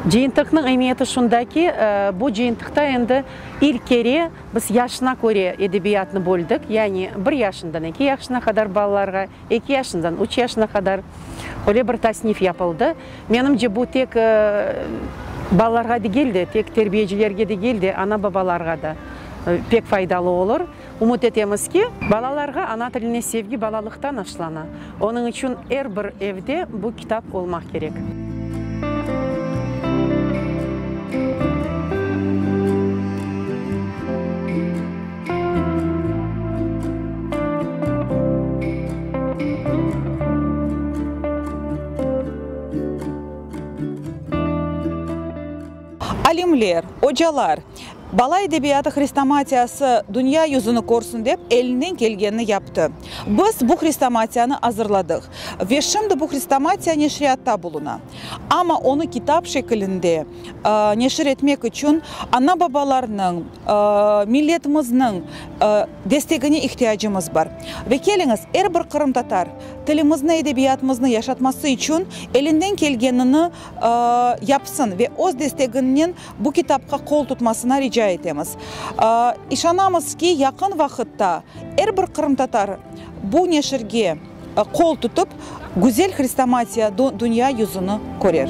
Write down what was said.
Cıyıntıqnıñ emiyeti şunda ki, bu cıyıntıqta endi ilk kere biz yaşına köre edebiyatnı böldik, yani bir yaşından eki yaşına qadar balalarğa, eki yaşından üç yaşına qadar öyle bir tasnif yapıldı. Menimce, bu tek balalarğa degil de, tek terbiyecilerge degil de, ana-babalarğa da pek faydalı olur. Ümüt etemiz ki, balalarğa ana tiline sevgi balalıqtan aşlana. Onıñ içün er bir evde bu kitap olmaq kerek. Alimler, ocalar, Bala edebiyatı hrestomatiyası dünya yüzüni körsün dep, elinden kelgenini yaptı. Biz bu hrestomatiyanı azırladıq ve şimdi bu hrestomatiya neşriyatta buluna. Amma onı kitap şekilinde neşir etmek içün ana-babalarnıñ, milletimizniñ destegine ihtiyacımız bar. Ve keliñiz, er bir qırımtatar tilimizni, edebiyatımıznı yaşatması içün elinden kelgenini yapsın ve öz desteginen bu kitapqa qol tutmasına rica etemiz. İşanamız ki, yaqın vaqıtta er bir qırımtatar bu neşirge qol tutıp, güzel hrestomatiya dünya yüzüni körer.